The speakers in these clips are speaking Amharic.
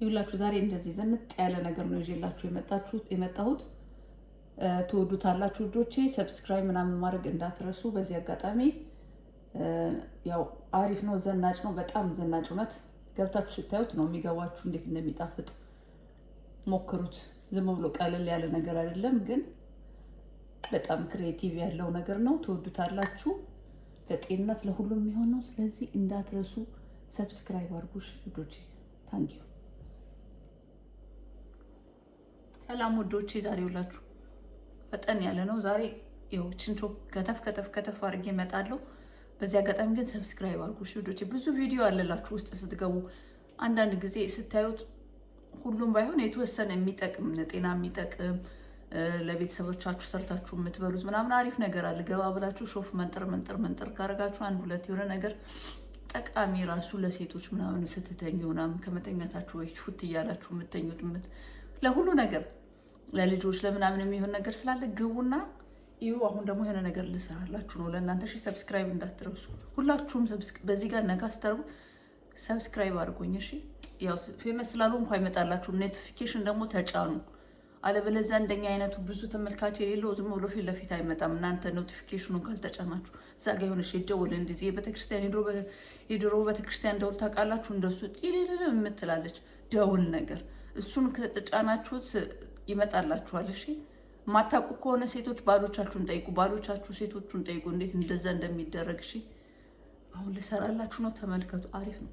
ይኸውላችሁ ዛሬ እንደዚህ ዘንጥ ያለ ነገር ነው ይዤላችሁ የመጣሁት። ትወዱታላችሁ ውዶቼ። Subscribe ምናምን ማድረግ እንዳትረሱ። በዚህ አጋጣሚ ያው አሪፍ ነው፣ ዘናጭ ነው፣ በጣም ዘናጭ። እውነት ገብታችሁ ስታዩት ነው የሚገባችሁ እንዴት እንደሚጣፍጥ። ሞክሩት። ዝም ብሎ ቀለል ያለ ነገር አይደለም፣ ግን በጣም creative ያለው ነገር ነው። ትወዱታላችሁ። ለጤንነት ለሁሉም የሚሆን ነው። ስለዚህ እንዳትረሱ subscribe አድርጉ ውዶቼ። Thank you። ሰላም ውዶቼ፣ ዛሬ ሁላችሁ ፈጠን ያለ ነው ዛሬ። ይኸው ችንቾ ከተፍ ከተፍ ከተፍ አድርጌ እመጣለሁ። በዚህ አጋጣሚ ግን subscribe አድርጉ ውዶቼ። ብዙ ቪዲዮ አለላችሁ ውስጥ ስትገቡ አንዳንድ ጊዜ ስታዩት ሁሉም ባይሆን የተወሰነ የሚጠቅም፣ ለጤና የሚጠቅም፣ ለቤተሰቦቻችሁ ሰርታችሁ የምትበሉት ምናምን አሪፍ ነገር አለ። ገባ ብላችሁ ሾፍ መንጠር መንጠር መንጠር ካረጋችሁ አንድ ሁለት የሆነ ነገር ጠቃሚ ራሱ ለሴቶች ምናምን ስትተኙ ምናምን ከመተኛታችሁ በፊት ፉት እያላችሁ የምተኙት ለሁሉ ነገር ለልጆች ለምናምን የሚሆን ነገር ስላለ ግቡና ይሁ። አሁን ደግሞ የሆነ ነገር ልሰራላችሁ ነው ለእናንተ። እሺ subscribe እንዳትረሱ ሁላችሁም። በዚህ ጋር ነጋ ስታደርጉ subscribe አድርጉኝ። እሺ ያው famous ስላልሆንኩ አይመጣላችሁም። Notification ደግሞ ተጫኑ። አለበለዚያ እንደኛ አይነቱ ብዙ ተመልካች የሌለው ዝም ብሎ ፊት ለፊት አይመጣም። እናንተ notification ኑን ካልተጫናችሁ እዛ ጋ የሆነች ደወል እንደዚህ የቤተክርስቲያን የድሮ ቤተክርስቲያን ደውል ታውቃላችሁ? እንደሱ ጢልል የምትላለች ደውል ነገር እሱን ከተጫናችሁት ይመጣላችኋል። እሺ የማታውቁ ከሆነ ሴቶች ባሎቻችሁን ጠይቁ። ባሎቻችሁ ሴቶቹን ጠይቁ፣ እንዴት እንደዛ እንደሚደረግ። እሺ አሁን ልሰራላችሁ ነው፣ ተመልከቱ። አሪፍ ነው።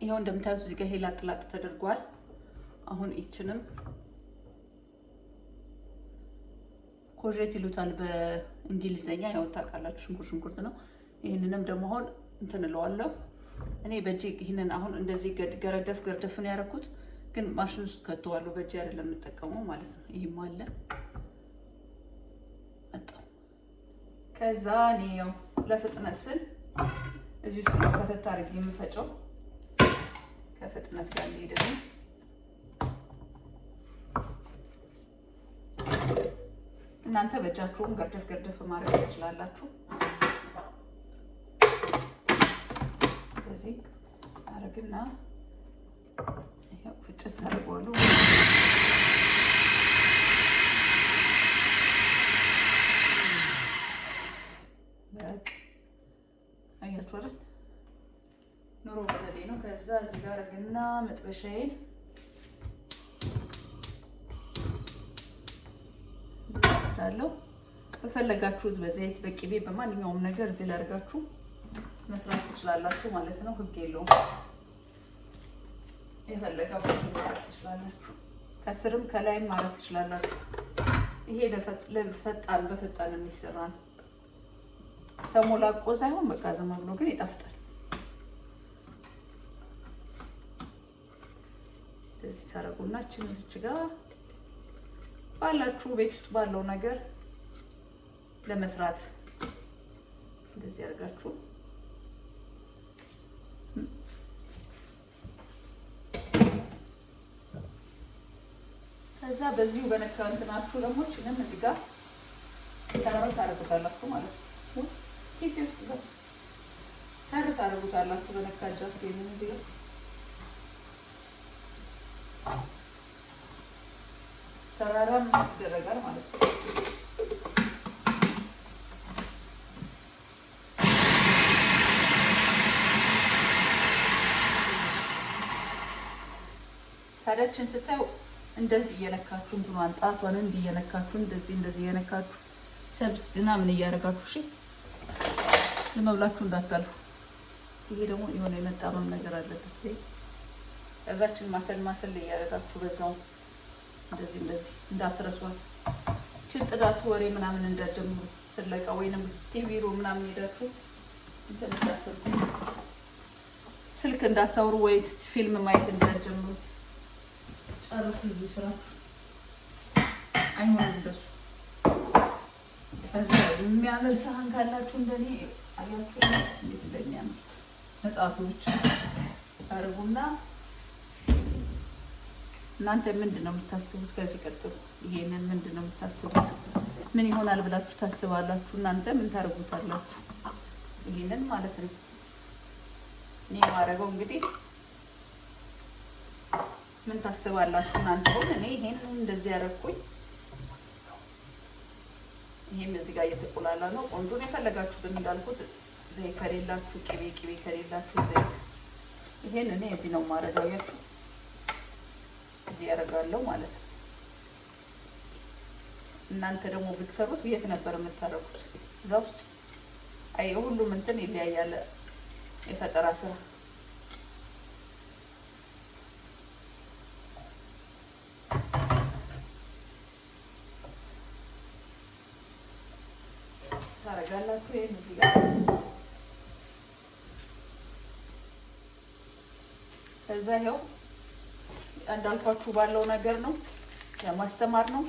ይኸው እንደምታዩት እዚህ ጋር ይሄ ላጥ ላጥ ተደርጓል። አሁን ይችንም courgette ይሉታል በእንግሊዘኛ፣ ያው ታውቃላችሁ፣ ሽንኩርት ሽንኩርት ነው። ይህንንም ደግሞ አሁን እንትን እለዋለሁ እኔ በእጄ። ይህንን አሁን እንደዚህ ገረደፍ ገርደፍ ነው ያደረኩት፣ ግን ማሽን ውስጥ ከተዋለሁ። በእጄ አይደለም የምጠቀመው ማለት ነው። ይህም አለ መጣሁ። ከዛ እኔ ያው ለፍጥነት ስል እዚህ ውስጥ ነው ከተት አድርጌ የምፈጨው ከፍጥነት ጋር እንሄድ ነው። እናንተ በእጃችሁም ገርደፍ ገርደፍ ማድረግ ትችላላችሁ። ስለዚህ አረግና ፍጭት አደርገዋለሁ። በቃ አያችሁ አይደል? ኑሮ በዘዴ ነው። ከዛ እዚህ ጋር አደርግና መጥበሻዬን እጥዳለሁ። በፈለጋችሁት በዘይት በቅቤ በማንኛውም ነገር እዚህ ላይ አድርጋችሁ መስራት ትችላላችሁ ማለት ነው። ህግ የለውም። የፈለጋችሁት ማድረግ ትችላላችሁ። ከስርም ከላይም ማድረግ ትችላላችሁ። ይሄ ለፈጣን በፈጣን የሚሰራ ነው። ተሞላቆ ሳይሆን በቃ ዝም ብሎ ግን ይጣፍጣል። እዚህ ታረጉና እችን እዚች ጋር ባላችሁ ቤት ውስጥ ባለው ነገር ለመስራት እንደዚህ አድርጋችሁ ከዛ በዚሁ በነካ እንትናችሁ ደግሞ እችንም እዚህ ጋር ተረር ታደርጉታላችሁ ማለት ነው። ኪሴ ውስጥ ጋር ተረር ታደርጉታላችሁ በነካ እጃችሁ ይሄንን እዚህ ጋር ተራራም ይደረጋል ማለት ነው። ታዲያችን ስታዩ እንደዚህ እየነካችሁ እንትኗን ጣቷን እንዲህ እየነካችሁ እንደዚህ እንደዚህ እየነካችሁ ሰብስ ምናምን እያደረጋችሁ እሺ፣ ዝም ብላችሁ እንዳታልፉ። ይሄ ደግሞ የሆነ የመጣመም ነገር አለበት። ከዛችን ማሰል ማሰል እያደረጋችሁ በዛው እንደዚህ እንደዚህ እንዳትረሷት። ችን ጥዳችሁ ወሬ ምናምን እንዳትጀምሩ ስለቃ ወይንም TV room ምናምን ሄዳችሁ እንትን እንዳትሉ፣ ስልክ እንዳታወሩ ወይ ፊልም ማየት እንዳትጀምሩ። ጨርሱ እዚሁ ስራችሁ። አይሆንም እንደሱ። ከዛ የሚያምር ሰሃን ካላችሁ እንደኔ አያችሁ እንዴት እንደሚያምር ንጣቱ ብቻ አርጉና እናንተ ምንድን ነው የምታስቡት? ከዚህ ቀጥሎ ይሄንን ምንድን ነው የምታስቡት? ምን ይሆናል ብላችሁ ታስባላችሁ? እናንተ ምን ታርጉታላችሁ? ይሄንን ማለት ነው። እኔ የማደርገው እንግዲህ ምን ታስባላችሁ እናንተ? አሁን እኔ ይሄንን እንደዚህ ያደረኩኝ፣ ይሄም እዚህ ጋር እየተቆላላ ነው። ቆንጆ ነው። የፈለጋችሁትን እንዳልኩት ዘይት ከሌላችሁ ቅቤ፣ ቅቤ ከሌላችሁ ዘይት። ይሄን እኔ እዚህ ነው የማደርገው። አያችሁ እዚህ ያደርጋለሁ ማለት ነው። እናንተ ደግሞ ብትሰሩት የት ነበር የምታደርጉት? እዛ ውስጥ። አይ ሁሉም እንትን ይለያያል። የፈጠራ ስራ ታደርጋላችሁ። ይሄን እዚህ ጋር ከዛ ይኸው እንዳልኳችሁ ባለው ነገር ነው ለማስተማር ነው።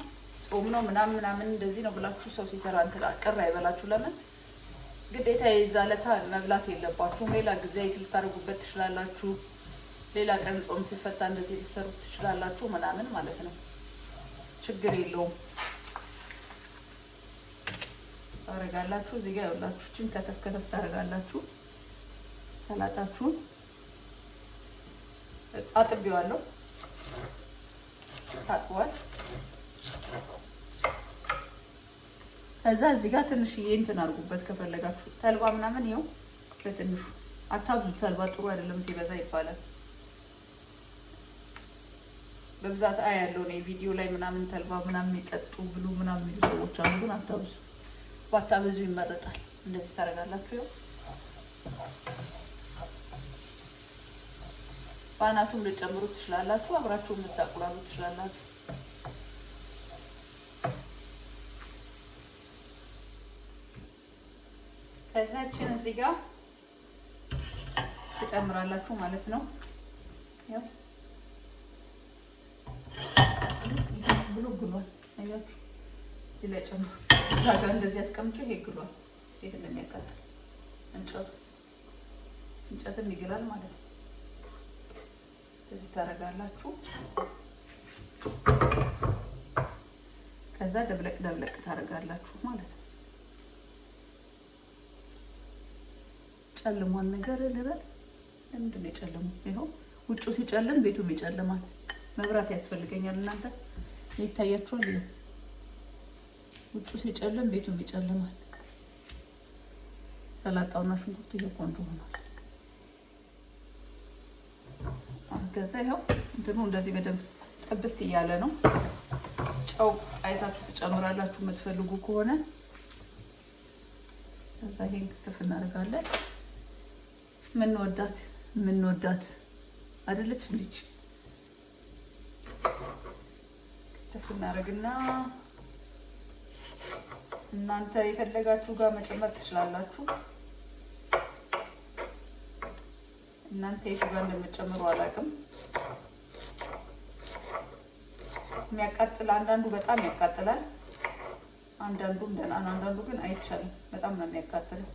ጾም ነው ምናምን ምናምን እንደዚህ ነው ብላችሁ ሰው ሲሰራ እንትን ቅር አይበላችሁ። ለምን ግዴታ የዛ ለታ መብላት የለባችሁም። ሌላ ጊዜ ልታደርጉበት ትችላላችሁ። ሌላ ቀን ጾም ሲፈታ እንደዚህ ሊሰሩት ትችላላችሁ ምናምን ማለት ነው። ችግር የለውም። ታደርጋላችሁ እዚህ ጋር ያውላችሁ እችን ከተፍ ከተፍ ታደርጋላችሁ። ሰላጣችሁን አጥቤዋለሁ፣ ታጥቧል። ከዛ እዚህ ጋር ትንሽዬ እንትን አድርጉበት ከፈለጋችሁ ተልባ ምናምን ይኸው በትንሹ አታብዙ። ተልባ ጥሩ አይደለም ሲበዛ ይባላል። በብዛት አያለው እኔ ቪዲዮ ላይ ምናምን ተልባ ምናምን የሚጠጡ ብሉ ምናምን የሚሉ ሰዎች አሉ። ግን አታብዙ፣ ባታበዙ ይመረጣል። እንደዚህ ታደርጋላችሁ። ይኸው በአናቱም ልጨምሩት ትችላላችሁ። አብራችሁም ልታቁላሉ ትችላላችሁ። ከዛችን እዚህ ጋር ትጨምራላችሁ ማለት ነው። ያው ብሎ ግሏል። አያችሁ፣ እዚህ ላይ ጨምሩ። እዛ ጋር እንደዚህ አስቀምጬ ይሄ ግሏል። የት እንደሚያቃጥል እንጨቱ እንጨትም ይግላል ማለት ነው። እዚህ ታደርጋላችሁ። ከዛ ደብለቅ ደብለቅ ታደርጋላችሁ ማለት ነው። ጨልሟል ነገር ልበል። ለምንድን ነው የጨለመው? ይኸው ውጭው ሲጨልም ቤቱም ይጨልማል። መብራት ያስፈልገኛል። እናንተ ይታያችኋል። ይኸው ውጩ ሲጨልም ቤቱም ይጨልማል። ሰላጣውና ሽንኩርቱ ይሄ ቆንጆ ሆኗል። ከዛ ይኸው እንትኑ እንደዚህ በደንብ ጥብስ እያለ ነው። ጨው አይታችሁ ትጨምራላችሁ የምትፈልጉ ከሆነ። ከዛ ይሄን ክትፍ እናደርጋለን። ምንወዳት ምንወዳት አይደለች ልጅ ክትፍ እናደርግና እናንተ የፈለጋችሁ ጋር መጨመር ትችላላችሁ። እናንተ የቱ ጋር እንደምትጨምሩ አላውቅም። የሚያቃጥል አንዳንዱ በጣም ያቃጥላል፣ አንዳንዱም ደህና ነው፣ አንዳንዱ ግን አይቻልም፣ በጣም ነው የሚያቃጥለው።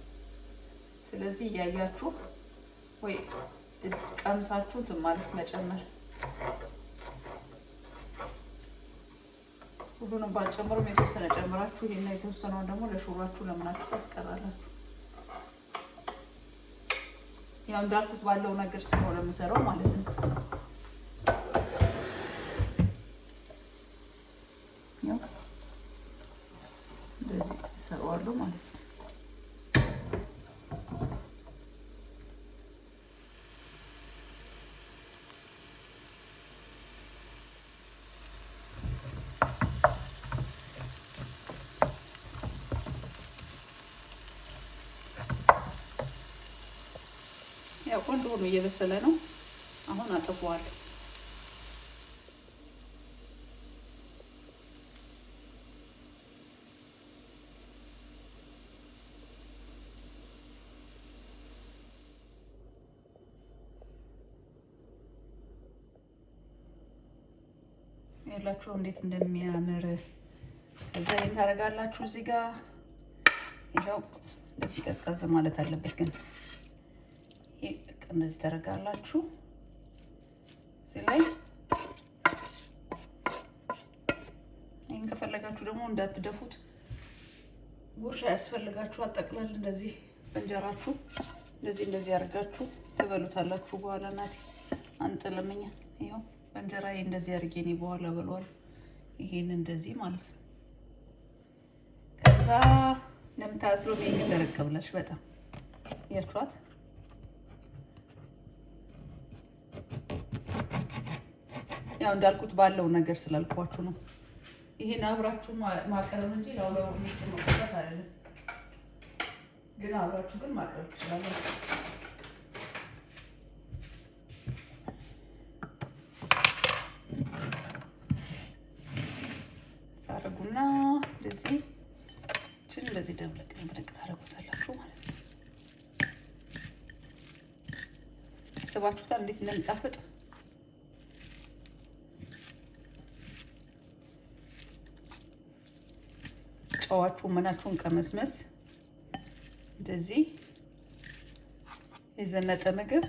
ስለዚህ እያያችሁ ወይ ቀምሳችሁ እንትን ማለት መጨመር። ሁሉንም ባልጨምሩም የተወሰነ ጨምራችሁ ይሄና የተወሰነውን ደግሞ ለሹሯችሁ ለምናችሁ ታስቀራላችሁ። ያው እንዳልኩት ባለው ነገር ስለሆነ የምሰራው ማለት ነው። ያው እንደዚህ እሰራዋለሁ ማለት ነው። ያው ቆንጆ ሆኖ እየበሰለ ነው። አሁን አጠፋዋለሁ። ያላችሁ እንዴት እንደሚያምር። ከዛ ይሄን ታደርጋላችሁ እዚህ ጋር። ይኸው እንደዚህ ቀዝቀዝ ማለት አለበት ግን ይሄ እንደዚህ ታደርጋላችሁ። እዚህ ላይ ይሄን ከፈለጋችሁ ደግሞ እንዳትደፉት ጉርሻ ያስፈልጋችኋል። ጠቅለል እንደዚህ በእንጀራችሁ እንደዚህ እንደዚህ አድርጋችሁ ትበሉታላችሁ። በኋላ እናቴ አንጥልምኛ። ይኸው በእንጀራ እንደዚህ አድርጌ እኔ በኋላ በለዋለሁ። ይሄን እንደዚህ ማለት ነው። ከዛ እንደምታዩት ሎሚ ግን ደረቅ ብላለች በጣም ያችኋት። ያው እንዳልኩት ባለው ነገር ስላልኳችሁ ነው። ይሄን አብራችሁ ማቅረብ እንጂ ላውላው የሚጨመርበት አይደለም። ግን አብራችሁ ግን ማቅረብ ትችላላችሁ። ታረጉና እንደዚህ ችን እንደዚህ ደብለቅ ደብለቅ ታረጉታላችሁ ማለት ነው። ስባችሁታል እንዴት እንደሚጣፍጥ። ጨዋችሁ ምናችሁን ቀመስመስ እንደዚህ የዘነጠ ምግብ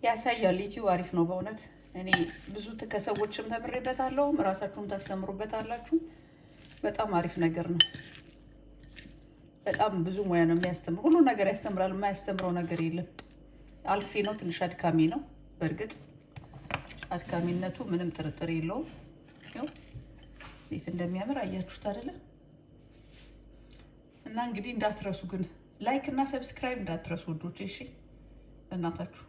ያሳያል። ዩቲዩብ አሪፍ ነው በእውነት። እኔ ብዙ ከሰዎችም ተምሬበታለሁ፣ ራሳችሁም ታስተምሩበታላችሁ። በጣም አሪፍ ነገር ነው። በጣም ብዙ ሙያ ነው የሚያስተምር። ሁሉ ነገር ያስተምራል። የማያስተምረው ነገር የለም። አልፌ ነው፣ ትንሽ አድካሚ ነው። በእርግጥ አድካሚነቱ ምንም ጥርጥር የለውም። ይኸው እንዴት እንደሚያምር አያችሁት አይደለ? እና እንግዲህ እንዳትረሱ ግን like እና subscribe እንዳትረሱ ውዶቼ። እሺ በእናታችሁ።